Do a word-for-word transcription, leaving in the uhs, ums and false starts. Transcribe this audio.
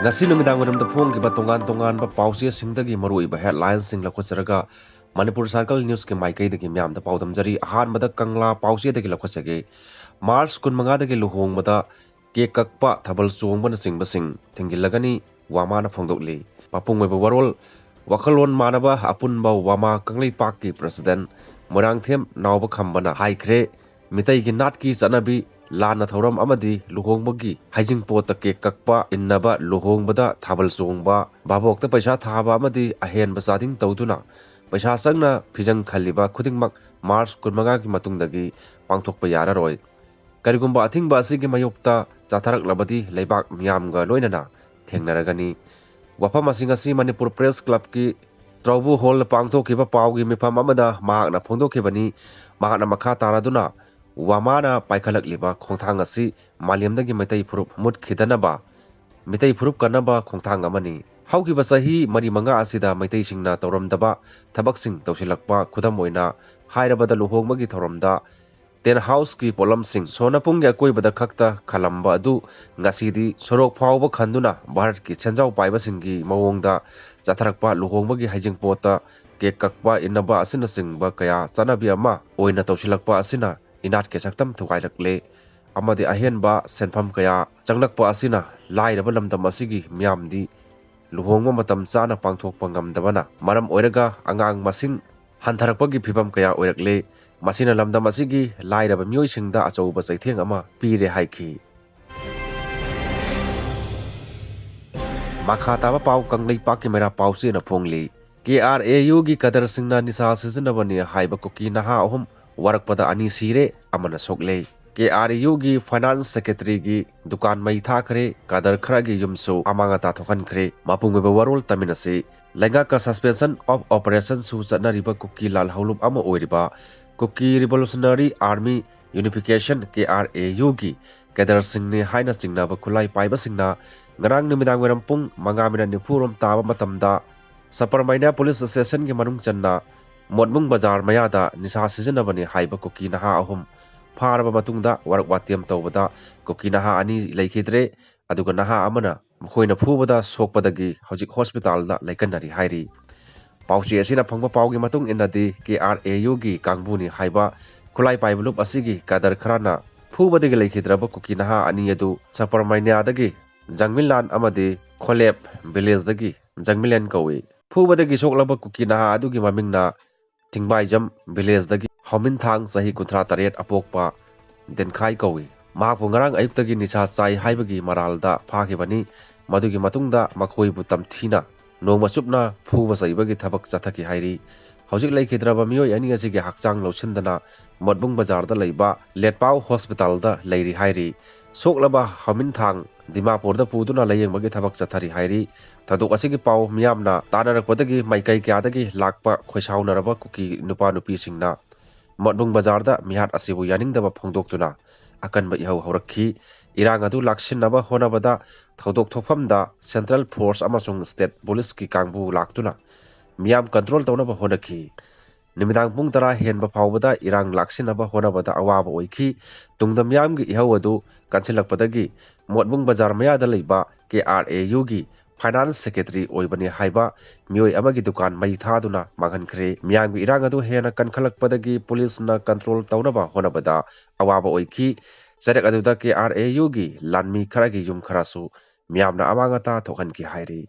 ꯉꯁꯤ ꯅꯨꯃꯤꯗꯥꯡ ꯋꯥꯏꯔꯝꯗ ꯐꯣꯡꯈꯤꯕ ꯇꯣꯉꯥꯟ ꯇꯣꯉꯥꯟꯕ ꯄꯥꯎꯆꯦꯁꯤꯡꯗꯒꯤ ꯃꯔꯨꯑꯣꯏꯕ headlineꯁꯤꯡ ꯂꯧꯈꯠꯆꯔꯒ ꯃꯅꯤꯄꯨꯔ Circle Newsꯀꯤ ꯃꯥꯏꯀꯩꯗꯒꯤ ꯃꯤꯌꯥꯝꯗ ꯄꯥꯎꯗꯝꯖꯔꯤ꯫ ꯑꯍꯥꯟꯕꯗ ꯀꯪꯂꯥ ꯄꯥꯎꯆꯦꯗꯒꯤ ꯂꯧꯈꯠꯆꯒꯦ꯫ ꯃꯥꯔꯆ ꯀꯨꯟꯃꯉꯥꯗꯒꯤ ꯂꯨꯍꯣꯡꯕꯗ ꯀꯦꯛ ꯀꯛꯄ, ꯊꯥꯕꯜ ꯆꯣꯡꯕꯅꯆꯤꯡꯕꯁꯤꯡ ꯊꯤꯡꯖꯤꯜꯂꯒꯅꯤ, ꯋꯥꯃꯥꯅ ꯐꯣꯡꯗꯣꯛꯂꯤ꯫ ꯃꯄꯨꯡ ꯑꯣꯏꯕ ꯋꯥꯔꯣꯜ: ꯋꯥꯈꯜꯂꯣꯟ ꯃꯥꯟꯅꯕ ꯑꯄꯨꯟꯕ ꯋꯥꯃꯥ ꯀꯪꯂꯩꯄꯥꯛꯀꯤ president ꯃꯣꯏꯔꯥꯡꯊꯦꯝ ꯅꯥꯎꯕ ꯈꯝꯕꯅ ꯍꯥꯏꯈ꯭ꯔꯦ, ꯃꯤꯇꯩꯒꯤ ꯅꯥꯠꯀꯤ ꯆꯠꯅꯕꯤ, ꯂꯥꯟꯅ ꯊꯧꯔꯝ ꯑꯃꯗꯤ ꯂꯨꯍꯣꯡꯕꯒꯤ ꯍꯩꯖꯤꯡꯄꯣꯠꯇ ꯀꯦꯛ ꯀꯛꯄ, ꯏꯟꯅꯕ, ꯂꯨꯍꯣꯡꯕꯗ ꯊꯥꯕꯜ ꯆꯣꯡꯕ, ꯚꯥꯕꯣꯛꯇ ꯄꯩꯁꯥ ꯊꯥꯕ ꯑꯃꯗꯤ ꯑꯍꯦꯟꯕ ꯆꯥꯗꯤꯡ ꯇꯧꯗꯨꯅ ꯄꯩꯁꯥ ꯆꯪꯅ ꯐꯤꯖꯪ ꯈꯜꯂꯤꯕ ꯈꯨꯗꯤꯡꯃꯛ ꯃꯥꯔꯆ ꯀꯨꯟꯃꯉꯥꯒꯤ ꯃꯇꯨꯡꯗꯒꯤ ꯄꯥꯡꯊꯣꯛꯄ ꯌꯥꯔꯔꯣꯏ꯫ ꯀꯔꯤꯒꯨꯝꯕ ꯑꯊꯤꯡꯕ ꯑꯁꯤꯒꯤ ꯃꯥꯌꯣꯛꯇ ꯆꯠꯊꯔꯛꯂꯕꯗꯤ ꯂꯩꯕꯥꯛ ꯃꯤꯌꯥꯝꯒ ꯂꯣꯏꯅꯅ ꯊꯦꯡꯅꯔꯒꯅꯤ꯫ ꯋꯥꯐꯝ ꯑꯁꯤꯡ ꯑꯁꯤ ꯃꯅꯤꯄꯨꯔ Press Clubꯀꯤ ꯇ꯭ꯔꯧꯕꯨ Hallꯗ ꯄꯥꯡꯊꯣꯛꯈꯤꯕ ꯄꯥꯎꯒꯤ ꯃꯤꯐꯝ ꯑꯃꯗ ꯃꯍꯥꯛꯅ ꯐꯣꯡꯗꯣꯛꯈꯤꯕꯅꯤ꯫ ꯃꯍꯥꯛꯅ ꯃꯈꯥ ꯇꯥꯔꯗꯨꯅ ꯋꯥꯃꯥꯅ ꯄꯥꯏꯈꯠꯂꯛꯂꯤꯕ ꯈꯣꯡꯊꯥꯡ ꯑꯁꯤ ꯃꯥꯂꯦꯝꯗꯒꯤ ꯃꯩꯇꯩ ꯐꯨꯔꯨꯞ ꯃꯨꯠꯈꯤꯗꯅꯕ, ꯃꯤꯇꯩ ꯐꯨꯔꯨꯞ ꯀꯟꯅꯕ ꯈꯣꯡꯊꯥꯡ ꯑꯃꯅꯤ꯫ ꯍꯧꯈꯤꯕ ꯆꯍꯤ ꯃꯔꯤ ꯃꯉꯥ ꯑꯁꯤꯗ ꯃꯩꯇꯩꯁꯤꯡꯅ ꯇꯧꯔꯝꯗꯕ ꯊꯕꯛꯁꯤꯡ ꯇꯧꯁꯤꯜꯂꯛꯄ, ꯈꯨꯗꯝ ꯑꯣꯏꯅ ꯍꯥꯏꯔꯕꯗ ꯂꯨꯍꯣꯡꯕꯒꯤ ꯊꯧꯔꯝꯗ tent houseꯀꯤ ꯄꯣꯠꯂꯝꯁꯤꯡ ꯁꯣꯅꯄꯨꯡꯒꯤ ꯑꯀꯣꯏꯕꯗ ꯈꯛꯇ ꯈꯜꯂꯝꯕ ꯑꯗꯨ ꯉꯁꯤꯗꯤ ꯁꯣꯔꯣꯛ ꯐꯥꯎꯕ ꯈꯟꯗꯨꯅ ꯚꯥꯔꯠꯀꯤ ꯁꯦꯟꯖꯥꯎ ꯄꯥꯏꯕꯁꯤꯡꯒꯤ ꯃꯑꯣꯡꯗ ꯆꯠꯊꯔꯛꯄ ꯂꯨꯍꯣꯡꯕꯒꯤ ꯍꯩꯖꯤꯡꯄꯣꯠꯇ ꯀꯦꯛ ꯀꯛꯄ, ꯏꯟꯅꯕ ꯑꯁꯤꯅꯆꯤꯡꯕ ꯀꯌꯥ ꯆꯠꯅꯕꯤ ꯑꯃ ꯑꯣꯏꯅ ꯇꯧꯁꯤꯜꯂꯛꯄ ꯑꯁꯤꯅ ꯏꯅꯥꯠꯀꯤ ꯁꯛꯇꯝ ꯊꯨꯒꯥꯏꯔꯛꯂꯦ ꯑꯃꯗꯤ ꯑꯍꯦꯟꯕ ꯁꯦꯟꯐꯝ ꯀꯌꯥ ꯆꯪꯂꯛꯄ ꯑꯁꯤꯅ ꯂꯥꯏꯔꯕ ꯂꯝꯗꯝ ꯑꯁꯤꯒꯤ ꯃꯤꯌꯥꯝꯗꯤ ꯂꯨꯍꯣꯡꯕ ꯃꯇꯝ ꯆꯥꯅ ꯄꯥꯡꯊꯣꯛꯄ ꯉꯝꯗꯕꯅ ꯃꯔꯝ ꯑꯣꯏꯔꯒ ꯑꯉꯥꯡ ꯃꯁꯤꯡ ꯍꯟꯊꯔꯛꯄꯒꯤ ꯐꯤꯚꯝ ꯀꯌꯥ ꯑꯣꯏꯔꯛꯂꯦ꯫ ꯃꯁꯤꯅ ꯂꯝꯗꯝ ꯑꯁꯤꯒꯤ ꯂꯥꯏꯔꯕ ꯃꯤꯑꯣꯏꯁꯤꯡꯗ ꯑꯆꯧꯕ ꯆꯩꯊꯦꯡ ꯑꯃ ꯄꯤꯔꯦ ꯍꯥꯏꯈꯤ꯫ ꯃꯈꯥ ꯇꯥꯕ ꯄꯥꯎ ꯀꯪꯂꯩꯄꯥꯛꯀꯤ ꯃꯩꯔꯥ ꯄꯥꯎꯆꯦꯅ ꯐꯣꯡꯂꯤ꯫ KRAUꯒꯤ ꯀꯗꯔꯁꯤꯡꯅ ꯅꯤꯁꯥ ꯁꯤꯖꯤꯟꯅꯕꯅꯤ ꯍꯥꯏꯕ ꯀꯨꯀꯤ ꯅꯍꯥ ꯑꯍꯨꯝ ꯋꯥꯔꯛꯄꯗ ꯑꯅꯤ ꯁꯤꯔꯦ, ꯑꯃꯅ ꯁꯣꯛꯂꯦ꯫ KRAUꯒꯤ finance secretaryꯒꯤ ꯗꯨꯀꯥꯟ ꯃꯩ ꯊꯥꯈ꯭ꯔꯦ, ꯀꯗꯔ ꯈꯔꯒꯤ ꯌꯨꯝꯁꯨ ꯑꯃꯥꯡ ꯑꯇꯥ ꯊꯣꯛꯍꯟꯈ꯭ꯔꯦ꯫ ꯃꯄꯨꯡ ꯑꯣꯏꯕ ꯋꯥꯔꯣꯜ ꯇꯝꯃꯤꯟꯅꯁꯤ꯫ ꯂꯩꯉꯥꯛꯀ suspension of operationꯁꯨ ꯆꯠꯅꯔꯤꯕ ꯀꯨꯀꯤ ꯂꯥꯜꯍꯧꯂꯨꯞ ꯑꯃ ꯑꯣꯏꯔꯤꯕ Kuki Revolutionary Army Unification, KRAUꯒꯤ ꯀꯦꯗꯔꯁꯤꯡꯅꯤ ꯍꯥꯏꯅ ꯆꯤꯡꯅꯕ ꯈꯨꯠꯂꯥꯏ ꯄꯥꯏꯕꯁꯤꯡꯅ ꯉꯔꯥꯡ ꯅꯨꯃꯤꯗꯥꯡ ꯋꯥꯏꯔꯝ ꯄꯨꯡ ꯃꯉꯥ ꯃꯤꯅꯠ ꯅꯤꯐꯨ ꯔꯣꯝ ꯇꯥꯕ ꯃꯇꯝꯗ ꯁꯄꯔꯃꯩꯅ police stationꯒꯤ ꯃꯅꯨꯡ ꯆꯟꯅ ꯃꯣꯠꯕꯨꯡ ꯕꯖꯥꯔ ꯃꯌꯥꯗ ꯅꯤꯁꯥ ꯁꯤꯖꯤꯟꯅꯕꯅꯤ ꯍꯥꯏꯕ ꯀꯨꯀꯤ ꯅꯍꯥ ꯑꯍꯨꯝ ꯐꯥꯔꯕ ꯃꯇꯨꯡꯗ ꯋꯥꯔꯛ ꯋꯥꯇꯦꯝ ꯇꯧꯕꯗ ꯀꯨꯀꯤ ꯅꯍꯥ ꯑꯅꯤ ꯂꯩꯈꯤꯗ꯭ꯔꯦ, ꯑꯗꯨꯒ ꯅꯍꯥ ꯑꯃꯅ ꯃꯈꯣꯏꯅ ꯐꯨꯕꯗ ꯁꯣꯛꯄꯗꯒꯤ ꯍꯧꯖꯤꯛ ꯍꯣꯁꯄꯤꯇꯥꯜꯗ ꯂꯩꯀꯟꯅꯔꯤ ꯍꯥꯏꯔꯤ꯫ ꯄꯥꯎꯆꯦ ꯑꯁꯤꯅ ꯐꯪꯕ ꯄꯥꯎꯒꯤ ꯃꯇꯨꯡ ꯏꯟꯅꯗꯤ, ꯀꯦ ꯑꯥꯔ ꯑꯦ ꯌꯨꯒꯤ ꯀꯥꯡꯕꯨꯅꯤ ꯍꯥꯏꯕ ꯈꯨꯠꯂꯥꯏ ꯄꯥꯏꯕ ꯂꯨꯞ ꯑꯁꯤꯒꯤ ꯀꯥꯗꯔ ꯈꯔꯅ ꯐꯨꯕꯗꯒꯤ ꯂꯩꯈꯤꯗ꯭ꯔꯕ ꯀꯨꯀꯤ ꯅꯍꯥ ꯑꯅꯤ ꯑꯗꯨ ꯁꯄꯔꯃꯩꯅ꯭ꯌꯥꯗꯒꯤ ꯖꯪꯃꯤꯟꯂꯥꯟ ꯑꯃꯗꯤ ꯈꯣꯂꯦꯞ ꯚꯤꯂꯦꯖꯗꯒꯤ ꯖꯪꯃꯤꯂꯦꯟ ꯀꯧꯏ꯫ ꯐꯨꯕꯗꯒꯤ ꯁꯣꯛꯂꯕ ꯀꯨꯀꯤ ꯅꯍꯥ ꯑꯗꯨꯒꯤ ꯃꯃꯤꯡꯅ ꯊꯤꯡꯕꯥꯏꯖꯝ ꯚꯤꯂꯦꯖꯗꯒꯤ ꯍꯧꯃꯤꯟꯊꯥꯡ, ꯆꯍꯤ ꯀꯨꯟꯊ꯭ꯔꯥ ꯇꯔꯦꯠ, ꯑꯄꯣꯛꯄ ꯗꯦꯟꯈꯥꯏ ꯀꯧꯏ꯫ ꯃꯍꯥꯛꯄꯨ ꯉꯔꯥꯡ ꯑꯌꯨꯛꯇꯒꯤ ꯅꯤꯁꯥ ꯆꯥꯏ ꯍꯥꯏꯕꯒꯤ ꯃꯔꯥꯜꯗ ꯐꯥꯈꯤꯕꯅꯤ꯫ ꯃꯗꯨꯒꯤ ꯃꯇꯨꯡꯗ ꯃꯈꯣꯏꯕꯨ ꯇꯝꯊꯤꯅ ꯅꯣꯡꯃ ꯆꯨꯞꯅ ꯐꯨꯕ ꯆꯩꯕꯒꯤ ꯊꯕꯛ ꯆꯠꯊꯈꯤ ꯍꯥꯏꯔꯤ꯫ ꯍꯧꯖꯤꯛ ꯂꯩꯈꯤꯗ꯭ꯔꯕ ꯃꯤꯑꯣꯏ ꯑꯅꯤ ꯑꯁꯤꯒꯤ ꯍꯛꯆꯥꯡ ꯂꯧꯁꯤꯟꯗꯅ ꯃꯣꯠꯕꯨꯡ ꯕꯖꯥꯔꯗ ꯂꯩꯕ ꯂꯦꯠꯄꯥꯎ ꯍꯣꯁꯄꯤꯇꯥꯜꯗ ꯂꯩꯔꯤ ꯍꯥꯏꯔꯤ꯫ ꯁꯣꯛꯂꯕ ꯍꯧꯃꯤꯟꯊꯥꯡ ꯗꯤꯃꯥꯄꯨꯔꯗ ꯄꯨꯗꯨꯅ ꯂꯥꯌꯦꯡꯕꯒꯤ ꯊꯕꯛ ꯆꯠꯊꯔꯤ ꯍꯥꯏꯔꯤ꯫ ꯊꯧꯗꯣꯛ ꯑꯁꯤꯒꯤ ꯄꯥꯎ ꯃꯤꯌꯥꯝꯅ ꯇꯥꯟꯅꯔꯛꯄꯗꯒꯤ ꯃꯥꯏꯀꯩ ꯀꯌꯥꯗꯒꯤ ꯂꯥꯛꯄ ꯈꯣꯏꯁꯥꯎꯅꯔꯕ ꯀꯨꯀꯤ ꯅꯨꯄꯥ ꯅꯨꯄꯤꯁꯤꯡꯅ ꯃꯣꯠꯕꯨꯡ ꯕꯖꯥꯔꯗ ꯃꯤꯍꯥꯠ ꯑꯁꯤꯕꯨ ꯌꯥꯅꯤꯡꯗꯕ ꯐꯣꯡꯗꯣꯛꯇꯨꯅ ꯑꯀꯟꯕ ꯏꯍꯧ ꯍꯧꯔꯛꯈꯤ꯫ ꯏꯔꯥꯡ ꯑꯗꯨ ꯂꯥꯛꯁꯤꯟꯅꯕ ꯍꯣꯠꯅꯕꯗ ꯊꯧꯗꯣꯛ ꯊꯣꯛꯐꯝꯗ ꯁꯦꯟꯇ꯭ꯔꯦꯜ ꯐꯣꯔꯁ ꯑꯃꯁꯨꯡ ꯁ꯭ꯇꯦꯠ ꯄꯨꯂꯤꯁꯀꯤ ꯀꯥꯡꯕꯨ ꯂꯥꯛꯇꯨꯅ ꯃꯤꯌꯥꯝ ꯀꯟꯇ꯭ꯔꯣꯜ ꯇꯧꯅꯕ ꯍꯣꯠꯅꯈꯤ꯫ ꯅꯨꯃꯤꯗꯥꯡ ꯄꯨꯡ ꯇꯔꯥ ꯍꯦꯟꯕ ꯐꯥꯎꯕꯗ ꯏꯔꯥꯡ ꯂꯥꯛꯁꯤꯟꯅꯕ ꯍꯣꯠꯅꯕꯗ ꯑꯋꯥꯕ ꯑꯣꯏꯈꯤ꯫ ꯇꯨꯡꯗ ꯃꯤꯌꯥꯝꯒꯤ ꯏꯍꯧ ꯑꯗꯨ ꯀꯟꯁꯤꯜꯂꯛꯄꯗꯒꯤ ꯃꯣꯠꯕꯨꯡ ꯕꯖꯥꯔ ꯃꯌꯥꯗ ꯂꯩꯕ ꯀꯦ ꯑꯥꯔ ꯑꯦ ꯌꯨꯒꯤ ꯐꯥꯏꯅꯥꯟꯁ ꯁꯦꯀ꯭ꯔꯦꯇꯔꯤ ꯑꯣꯏꯕꯅꯤ ꯍꯥꯏꯕ ꯃꯤꯑꯣꯏ ꯑꯃꯒꯤ ꯗꯨꯀꯥꯟ ꯃꯩ ꯊꯥꯗꯨꯅ ꯃꯥꯡꯍꯟꯈ꯭ꯔꯦ꯫ ꯃꯤꯌꯥꯝꯒꯤ ꯏꯔꯥꯡ ꯑꯗꯨ ꯍꯦꯟꯅ ꯀꯟꯈꯠꯂꯛꯄꯗꯒꯤ ꯄꯨꯂꯤꯁꯅ ꯀꯟꯇ꯭ꯔꯣꯜ ꯇꯧꯅꯕ ꯍꯣꯠꯅꯕꯗ ꯑꯋꯥꯕ ꯑꯣꯏꯈꯤ꯫ ꯆꯔꯦꯛ ꯑꯗꯨꯗ ꯀꯦ ꯑꯥꯔ ꯑꯦ ꯌꯨꯒꯤ ꯂꯥꯟꯃꯤ ꯈꯔꯒꯤ ꯌꯨꯝ ꯈꯔꯁꯨ ꯃꯤꯌꯥꯝꯅ ꯑꯃꯥꯡ ꯑꯇꯥ ꯊꯣꯛꯍꯟꯈꯤ ꯍꯥꯏꯔꯤ꯫